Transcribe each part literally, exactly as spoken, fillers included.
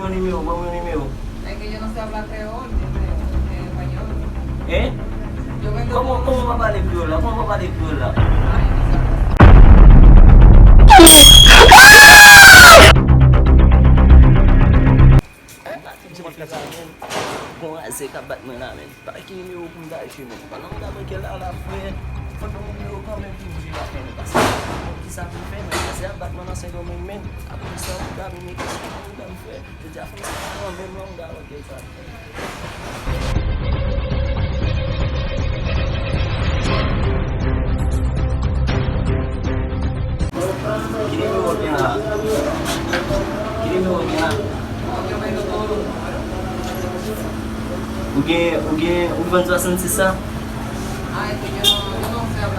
Nimewo, ban m yon nimewo. Es que yo no sé hablar creol, yo sé, eh, español. Eh? Yo vendo Kòman, kòman w pa pale kreyòl la? Kòman w pa pale kreyòl la? Gon razè k ap bat mwen la, men. Pa ki nimewo pou m ta eche, men. Pandan m ta pran kè la, la, frè. Fò n ban m nimewo kanmenm pou m di la, frè, men. Paske, kisa pou m fè, men? Razè ap bat mwen nan Sendomeng, men. Apre sa, pou ta vin mete sou mwen, pou ta m fè. Jodi a, fò m se pa nan menm lang la, ok, sa. Ki nimewo w gen la? Ki nimewo w gen la? Ou gen, ou gen, ou vann swasannsis sa?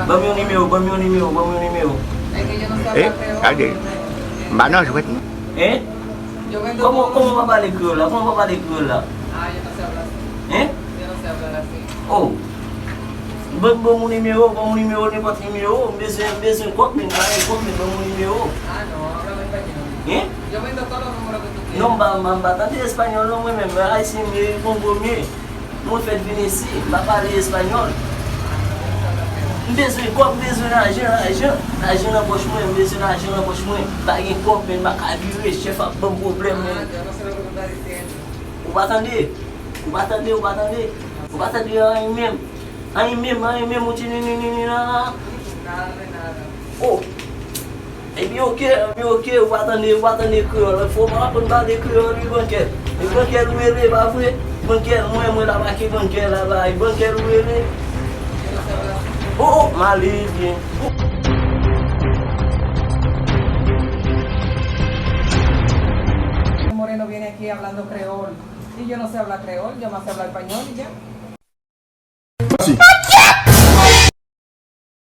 Ban m yon nimewo, ban m yon nimewo, ban m yon nimewo. Eh, gade. M pa nan jwèt, non. Hein? Kòman, kòman w pa pale kreyòl la? Kòman w pa pale kreyòl la? Hein? Oh. Ban, ban m yon nimewo, ban m yon nimewo, nenpòt nimewo. M bezwen, m bezwen kòb, men, m pa gen kòb, men ban m yon nimewo. Hein? Non, m pa, m pa, m pa tande espanyòl, non, mwen menm, ayisyen m ye, kongo m ye. Mwen fèt vin isi, m pa pale espanyòl. M bezwen kòb, m bezwen lajan, lajan. Lajan nan pòch mwen, m bezwen lajan nan pòch mwen. M pa gen kòb, men m pa ka vire, chèf ap ban m pwoblèm, men. Ou pa tande? Ou pa tande, ou pa tande? Ou pa tande anyen menm? Anyen menm, anyen menm, ou ti ni, ni, ni, ni, la, la. Oh! Ebyen, oke, ebyen, oke, ou pa tande, ou pa tande kreyòl. Fò w pa aprann pale kreyòl, wi, Bankèl. E Bankèl ou rele, pa vre? Bankèl, mwen, mwen la, pa ki Bankèl la, la. E Bankèl ou rele? Oh, oh, m ale, ebyen. Moreno viene aquí hablando creol. Y yo no sé hablar creol, yo más sé hablar español y ya.